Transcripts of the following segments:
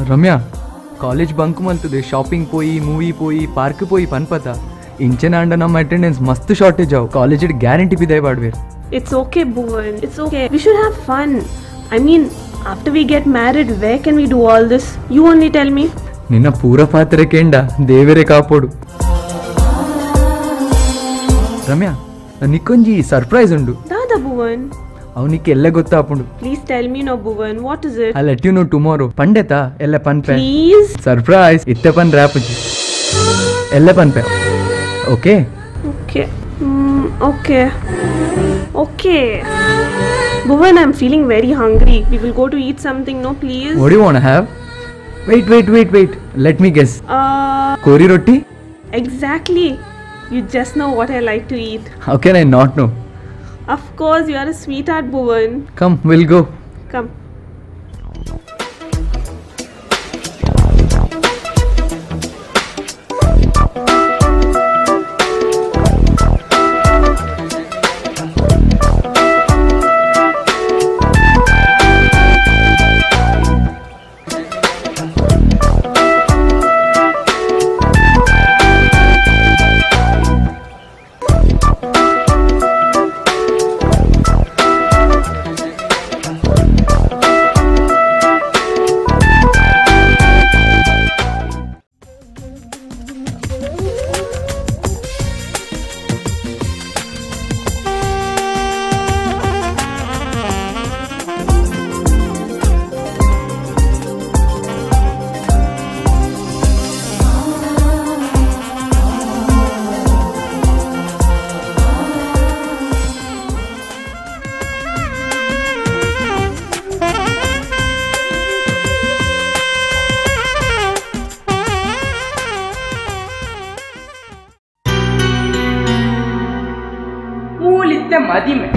Ramya college bunk ಮಲ್ತದೆ shopping ಪೋಯಿ movie ಪೋಯಿ ಪಾರ್ಕ್ ಪೋಯಿ ಪನ್ಪತ ಇಂಚೆನಾಂಡ ನಮ್ಮ ಅಟೆಂಡೆನ್ಸ್ ಮಸ್ತ್ ಶಾರ್ಟೇಜ್ ಅವು ಕಾಲೇಜ್ ಗ್ಯಾರಂಟಿ ಬಿದಾಯ್ ಬಾಡ್ವೇರ್. It's okay Bhuvan, it's okay, we should have fun. I mean after we get married where can we do all this? You only tell me. ನಿನ್ನ ಪೂರ ಪಾತ್ರೆ ಕೇಂಡ ದೇವರೇ ಕಾಪೋಡು. ರಮ್ಯಾ ನಿಕ್ಕೊಂಜಿ ಸರ್ಪ್ರೈಸ್ ಉಂಡು. ದಾದಾ ಭುವನ್ ಅವನಿಗೆ ಎಲ್ಲ ಗೊತ್ತಾಪುಂಡು. Please tell me no Bhuvan, what is it? I let you know tomorrow. ಪಂಡೆತಾ ಎಲ್ಲ ಪನ್ಪೆ. ಪ್ಲೀಸ್ ಸರ್ಪ್ರೈಸ್ ಇತ್ತೆ ಪನ್ ರಾಪುಜಿ ಎಲ್ಲ ಪನ್ಪೆ. Okay okay okay okay Bhuvan, I am feeling very hungry. We will go to eat something no please. What do you want to have? Wait wait wait wait, let me guess. Kori rotti? Exactly, you just know what I like to eat. How can I not know? Of course, you are a sweetheart, Bhuvan. Come, we'll go. Come. ಮದಿಮೆ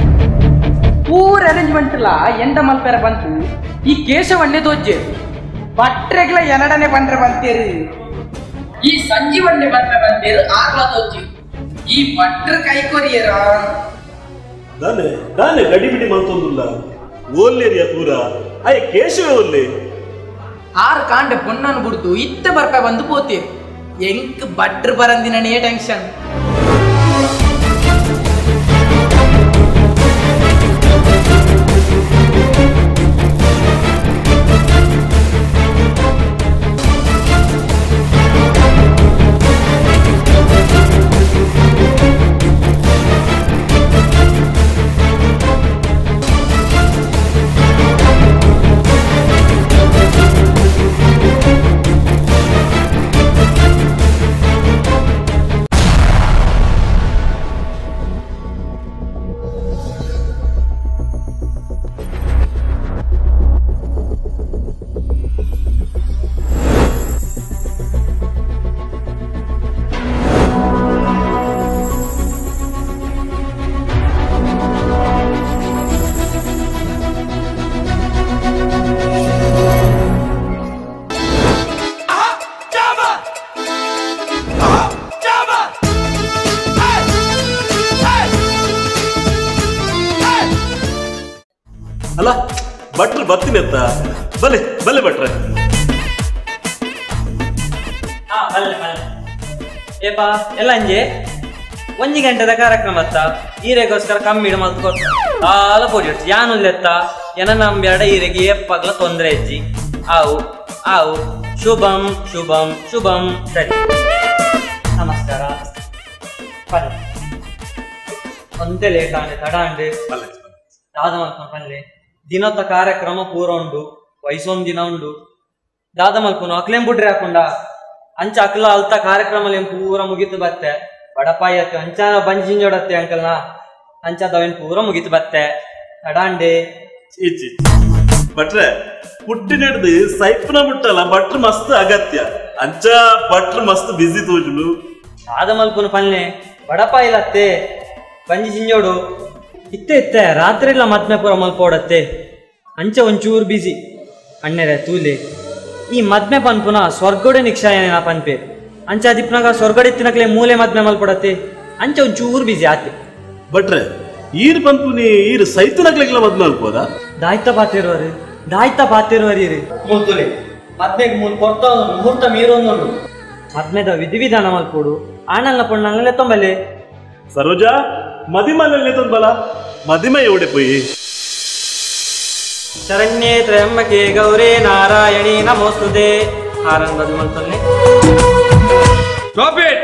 ಪೂರ arrangement ಲ ಎಂಡ ಮಲ್ಪೆರ ಬಂತು ಈ ಕೇಶವಣ್ಣೆ ತೋಜೆ ಬಟ್ರೆಗ್ಲ ಎನಡನೆ ಬಂದ್ರೆ ಬಂತೇರು ಈ ಸಂಜೀವಣ್ಣೆ ಬಂದ್ರೆ ಬಂತೇರು ಆಗ್ಲ ತೋಜೆ ಈ ಭಟ್ರ ಕೈ ಕೊರಿಯರ ದಾನೆ ದಾನೆ ಗಡಿಬಿಡಿ ಮಂತೊಂದುಲ್ಲ ಓಲ್ಲೇರಿಯ ಪೂರ ಅಯ್ಯ ಕೇಶವೇ ಓಲ್ಲೆ ಆರು ಕಾಂಡೆ ಪೊನ್ನನ್ನು ಬಿಡ್ತು ಇತ್ತ ಬರ್ಪ ಬಂದು ಪೋತೇರು ಎಂಕ್ ಭಟ್ರು ಬರಂದಿನೇ ಟೆನ್ಷನ್. ಅಲ್ಲ ಭಟ್ರು ಬರ್ತೀನಿ ಅಂತ ಬಲೆ ಬಲೆ ಭಟ್ರೆ. ಹಾ ಬಲ್ಲೆ ಬಲ್ಲೆ. ಏಪಾ ಎಲ್ಲ ಅಂಜೆ ಒಂಜಿ ಗಂಟೆದ ಕಾರ್ಯಕ್ರಮ ಅತ್ತ ಈರೆಗೋಸ್ಕರ ಕಮ್ಮಿಡು ಮಲ್ತು ಆಲ ಪೋಡಿ ಯಾನುಲ್ಲೆತ್ತ ಎನ ನಂಬ್ಯಾಡ ಈರೆಗೆ ಏಪ್ಪಾಗ್ಲ ತೊಂದರೆ ಹೆಜ್ಜಿ ಆವು ಆವು ಶುಭಂ ಶುಭಂ ಶುಭಂ. ಸರಿ, ನಮಸ್ಕಾರ. ಬನ್ನಿ, ಒಂತೆ ಲೇಟ್ ಆಂಡೆ, ತಡ ಆಂಡೆ. ದಾದ ಮಲ್ಪುನ ಪನ್ಲೆ, ದಿನದ ಕಾರ್ಯಕ್ರಮ ಪೂರ ಉಂಡು, ವಯಸ್ಸೊಂದು ದಿನ ಉಂಡು. ದಾದ ಮಲ್ಪುನು ಅಕ್ಲೇಂ ಬುಡ್ರೆ ಹಾಕೊಂಡ ಅಂಚ ಅಕ್ಲ ಅಲ್ತ ಕಾರ್ಯಕ್ರಮ ಪೂರ ಮುಗಿತು ಬತ್ತೆ. ಬಡಪಾಯಿ ಅತ್ತೆ ಅಂಚಾನ ಬಂಜಿಂಜೋಡತ್ತೆ ಅಂಕಲ್ನ, ಅಂಚ ದವೇನ್ ಪೂರ ಮುಗಿತು ಬತ್ತೆ. ತಡಾಂಡೆ. ಭಟ್ರೆ ಪುಟ್ಟಿನೆಡ್ದು ಸೈಪ್ನ ಮುಟ್ಟಲ್ಲ ಭಟ್ರು ಮಸ್ತ್ ಅಗತ್ಯ. ಅಂಚ ಭಟ್ರು ಮಸ್ತ್ ಬಿಸಿ ತೋಜುನು. ದಾದ ಮಲ್ಪುನು ಪನ್ಲೆ, ಬಡಪಾಯಿಲತ್ತೆ ಬಂಜಿ ಜಿಂಜೋಡು ಇತ್ತೆ ಇತ್ತೆ ರಾತ್ರಿ ಎಲ್ಲ ಮದ್ಮೆ ಪೂರ ಮಲ್ಪೋಡತ್ತೆ. ಅಂಚ ಒಂಚೂರು ಬಿಸಿ ಅಣ್ಣೆರೆ ತೂಲೆ. ಈ ಮದ್ಮೆ ಪನ್ಪುನ ಸ್ವರ್ಗಡೆ ನಿಕ್ಷಾಯನ ಪನ್ಪೆ. ಅಂಚ ದಿಪ್ನಾಗ ಸ್ವರ್ಗಡೆ ತಿನ್ನಕ್ಲೆ ಮೂಲೆ ಮದ್ಮೆ ಮಲ್ಪಡತ್ತೆ. ಅಂಚ ಒಂಚೂರು ಬಿಸಿ ಆತೆ. ಭಟ್ರೆ ಈರ್ ಪನ್ಪುನಿ ಈರ್ ಸೈತನಕ್ಲೆಗ್ಲ ಮದ್ಮೆ ಮಲ್ಪೋದ? ದಾಯ್ತ ಪಾತಿರುವರು, ದಾಯ್ತ ಪಾತಿರುವರು ಈರು ಮೂರ್ತುಲೆ ಮದ್ಮೆಗೆ ಮೂಲ್ ಕೊರ್ತ ಮುಹೂರ್ತ ಮೀರೊಂದುಂಡು. ಮದ್ಮೆದ ವಿಧಿವಿಧಾನ ಮಲ್ಪೋಡು. ಆನಲ್ಲ ಪೊಣ್ಣಲ್ಲ ತೊಂಬಲೆ. ಸರೋಜಾ ಮದಿಮಲ್ಲೇ ತೊಂಬಲ ಮದಿಮೆ ಎವಡೆ ಪೋಯಿ. ಶರಣ್ಯೇ ತ್ರ್ಯಂಬಕೆ ಗೌರೇ ನಾರಾಯಣಿ ನಮೋಸ್ತುತೆ. ಆನಂದ ಮಲ್ತೊನ್ನೆ. Stop it.